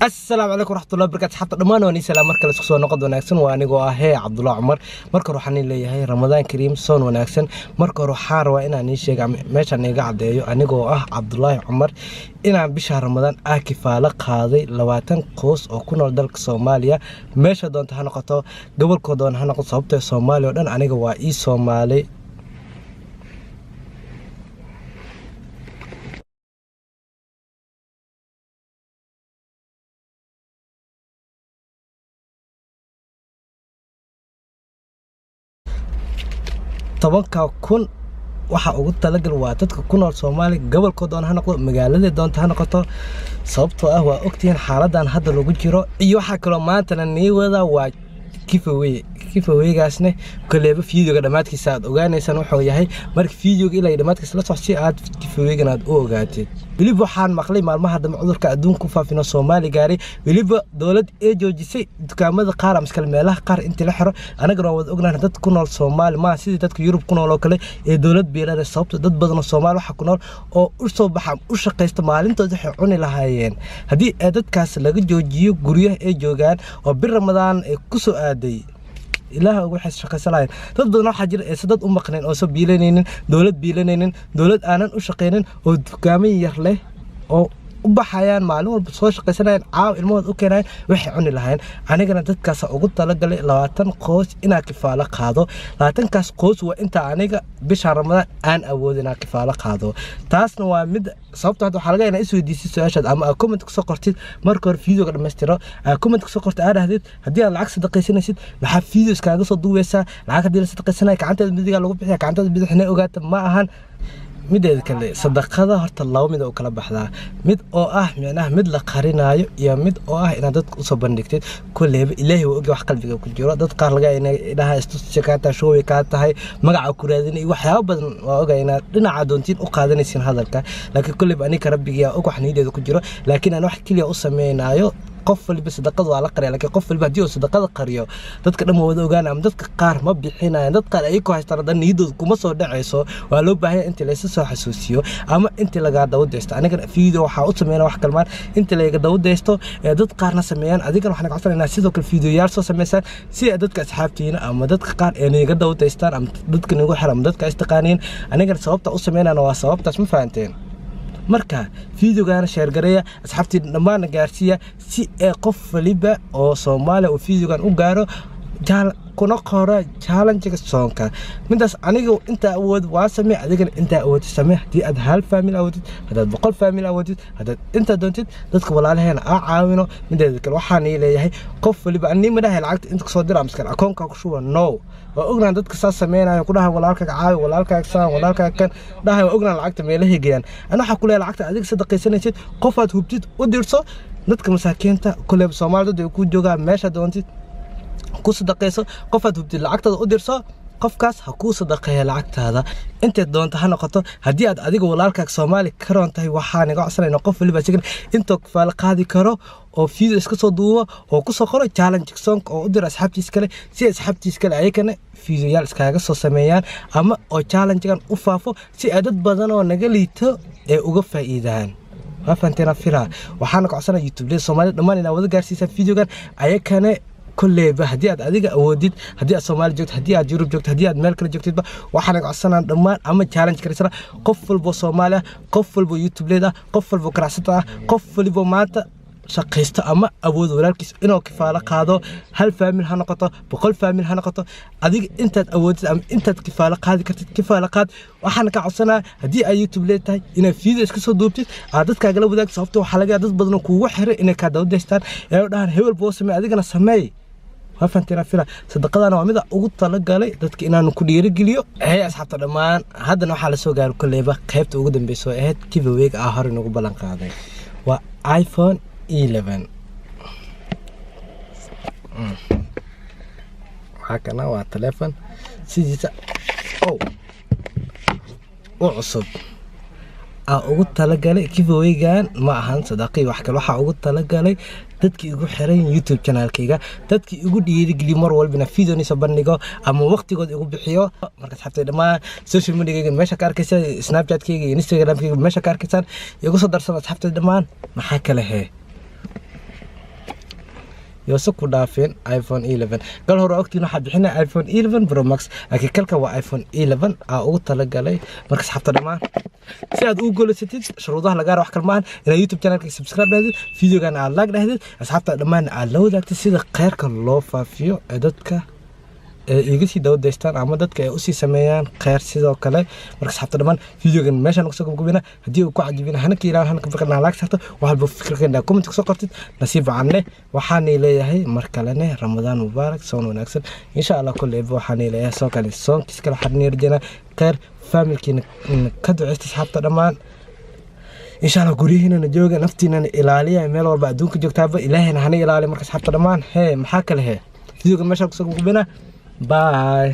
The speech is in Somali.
Asalaamu calaykum waraxmatullahi wabarakatu. Xabta dhammaan waan ii salaam. Mar kale isku soo noqod wanaagsan. Waa anigoo ah hee Cabdullahi Cumar. Marka hore waxaan ii leeyahay Ramadaan kariim, soon wanaagsan. Marka hore waxaan rabaa inaan ii sheega, meeshaan iiga caddeeyo, anigoo ah Cabdullaahi Cumar, inaan bisha Ramadaan ah kifaalo qaaday 20 qoys oo ku nool dalka Soomaaliya. Meesha doonta ha noqoto, gobolkoo doona ha noqoto, sababtee Soomaaliya oo dhan aniga waa ii Soomaali. 10,000 waxa ugu talagal waa dadka ku nool Soomaaliya, gobolkoo doona ha noqdo, magaaladii doonta ha noqoto, sababtoo ah waa ogtihiin xaaladan hadda lagu jiro. Iyo waxaa kaloo maantana nii wada waa giveaway. Giveawaygaasne koleeba videoga dhammaadkiisa aad ogaanaysaan wuxuu yahay. Marka videoga ilaa dhammaadkiisa la soc si aad giveawaygan aad u ogaatid. Weliba waxaan maqlay maalmaha dambe cudurka adduunka ku faafino Soomaali gaaray, weliba dowlad ee joojisay dukaamada qaar ama iskale meelaha qaar intii la xiro. Anagana waa wada ognahay dad ku nool Soomaali maa sidii dadka Yurub ku nool oo kale ee dowlad biilanay, sababto dad badan oo Soomaali waxa ku nool oo u soo baxa u shaqaysta maalintooda waxay cuni lahaayeen. Haddii ee dadkaas laga joojiyo guryaha ay joogaan oo bir Ramadaan ee ku soo aaday, Ilaah ugu waxay shaqaysan lahayn. Dad badan waxaa jira ee dad u maqnayn oo soo biilanaynin, dowlad biilanaynin, dowlad aanan u shaqaynin, oo dukaamo yar leh oo u baxayaan maalin walba, soo shaqaysanayaan, caaw ilmahooda u keenayaan waxay cuni lahayn. Anigana dadkaas ugu talagalay 20 qoys inaa kifaalo qaado. 20kaas qoys waa inta aniga bisha Ramadaan aan awood inaa kifaalo qaado. Taasna waa mid sababta hadda waxaa laga yaabaa isweydiisid su-aashaad ama aad comment kusoo qortid. Marka hore videoga dhammaystiro, aad comment kusoo qortid, aad dhahdid haddii aad lacag sadaqaysanaysid maxaa video iskaaga soo duubeysaa? Lacag haddii la sadaqaysanayo gacanteeda midigaa lagu bixiya, gacanteeda bidixna ogaata ma ahan. Mideeda kale, sadaqada horta laba mid oo kala baxdaa: mid oo ah micnaha mid la qarinaayo iyo mid oo ah inaad dadka usoo bandhigtid. Kolleyba Ilaahay waa ogyahay wax qalbiga ku jiro. Dad qaar laga inay dhaha istusha kaa tahay, showay kaa tahay, magaca ku raadinay iyo waxyaabo badan. Waa ogay inaad dhinaca doontiin u qaadanaysiin hadalka, laakiin kolleyba aniga rabbigiyaa og wax niyadeeda ku jiro. Laakiin aan wax keliya u sameynaayo, qof waliba sadaqada waa la qariya, laakiin qof waliba haddii uu sadaqada qariyo dadka dhan waa wada ogaana, ama dadka qaar ma bixinayaan. Dad qaar ayagoo haystaan haddana niyadooda kuma soo dhacayso. Waa loo baahan yahay intii laysa soo xasuusiyo ama intii lagaa daba daysto. Anigana video waxaa u sameynaa wax kalmaan intii layga daba daysto ee dad qaarna sameeyaan. Adigana waxaan codsanaynaa sidoo kale videoyaal soo sameysaan si ay dadka asxaabtiina ama dadka qaar ee niga daba daystaan ama dadka nigu xiran ama dadka istaqaaniin. Anigana sababta u sameynana waa sababtaas, ma fahanteen? Marka videogaana share gareeya, asxaabtii dhammaanna gaarsiiya, si ee qof waliba oo Soomaaliya uu videogan u gaaro, kuna qora challenge-ga soonka. Midaas aniga intaa awood waa samee, adigana intaa awoodid samee. Haddii aad hal family awoodid, haddaad 100 family awoodid, haddaad intaa doontid, dadka walaalaheena aa caawino. Mideeda kale waxaan ii leeyahay qof waliba anii ma dhahay lacagta inta kasoo dira miskale akoonkaa ku shuba. No, waa ognaan dadka saas sameynayo ku dhahay walaalkaaga caawi, walaalkaaga saan, walaalkaaga kan dhahay. Waa ognaan lacagta meelahay geeyaan. Ana waxaa ku leeyahay lacagta adiga sadaqaysanaysid qofaad hubtid u dirso dadka masaakiinta. Kuleba Soomaali dad ay ku joogaan, meesha doontid ku sadaqayso. Qofaad hubtid lacagtaada u dirso, qofkaas ha kuu sadaqeeya lacagtaada intay doonto ha noqoto. Haddii aad adiga walaalkaaga Soomaali ka roon tahay, waxaan iga codsanayna qof waliba isagan intoo kafaalo qaadi karo oo video iska soo duubo oo kusoo qoro challenge soonka oo u diro asxaabtiis kale, si asxaabtiis kale ayagana videoyaal iskaga soo sameeyaan ama oo challengegan u faafo, si ay dad badan oo naga liito ee uga faa'iidaan. Waa fahanteena filaa. Waxaana ka codsanaya YouTube Soomaalida dhammaan inaad wada gaarsiisaan videogan ayakana. Kolleyba haddii aad adiga awoodid, haddii aad Soomaali joogto, haddii aad Yurub joogto, haddii aad meel kale joogtidba, waxaan codsanaa dhammaan ama challenge karaysana qof walbo Soomaali ah, qof walbo YouTube leed ah, qof walbo ganacsata ah, qof walibo maanta shaqaysto ama awood walaalkiis inuu kifaalo qaado. Hal family ha noqoto, 100 family ha noqoto, adiga intaad awoodid ama intaad kifaalo qaadi kartid kifaalo qaad. Waxaan ka codsanaa haddii ay YouTube leedahay inaad video iska soo duubtid, aad dadkaagala wadaagto, sababto waxaa laga yaabaa dad badan oo kuugu xiray inay kaa daba daystaan ee dhahaan hebel boo samee, adigana sameey. Waa fahanteen fila. Sadaqadana waa mida ugu talagalay dadka inaanu ku dhiirigeliyo. Hey asxaabta dhammaan, haddana waxaa lasoo gaaray kolleyba qaybta ugu dambeysa oo ahayd giveaway-ga ah hore nagu ballan qaaday. Waa iPhone 11. Waxaa kana waa telefon sidiisa u cusub aa ugu talagalay. Giveaway-gan ma ahan sadaqii wax kale, waxaa ugu talagalay dadkii igu xiran YouTube channelkayga, dadkii igu dhiirigeliyo mar walbina video nisoo bandhigo ama waqtigood igu bixiyo. Marka asxaabtay dhammaan, social mediagayga meesha ka arkaysaan, Snapchatkayga iyo Instagramkayga meesha ka arkaysaan, igu soo darsada asxaabtay dhammaan. Maxaa kale hee? Yoose ku dhaafin iPhone 11. Gal hore ogtiin waxaa bixinaya iPhone 11 Pro Max, laakiin kalka waa iPhone 11 aa ugu talagalay. Marka asxaabta dhammaan, si aad ugu guulaysatid, shuruudaha lagaa rabo wax kale maahan inaad YouTube channelka subscribe dhahdid, videogan aad like dhahdid, asxaabta dhammaan aad la wadaagtid, sida kheyrka loo faafiyo ee dadka ee iga sii dawadaystaan ama dadka ay usii sameeyaan kheyr sidoo kale. Marka asxaabta dhammaan, videogan meeshaan kusoo gabgabina. Haddii uu ku cajibina, hana ka ilaalin, hana ka fiqirna like saarto. Wax walba fikirkeena comment kusoo qortid. Nasiib wacanne waxaanay leeyahay mar kalene Ramadaan mubaarak, soon wanaagsan insha Allah. Kolleyba waxaanay leeyahay soo kale soonkiis kale waxaan rajeynaa kheyr. Familkiina ka duceysta asxaabta dhammaan insha Allah. Guryihiinana jooga, naftiinana ilaaliya, meel walba adduunka joogtaaba Ilaahayna hana ilaaliya. Marka asxaabta dhammaan, hee, maxaa kale? Hee, videoga meeshaan kusoo gabgabina. Bye.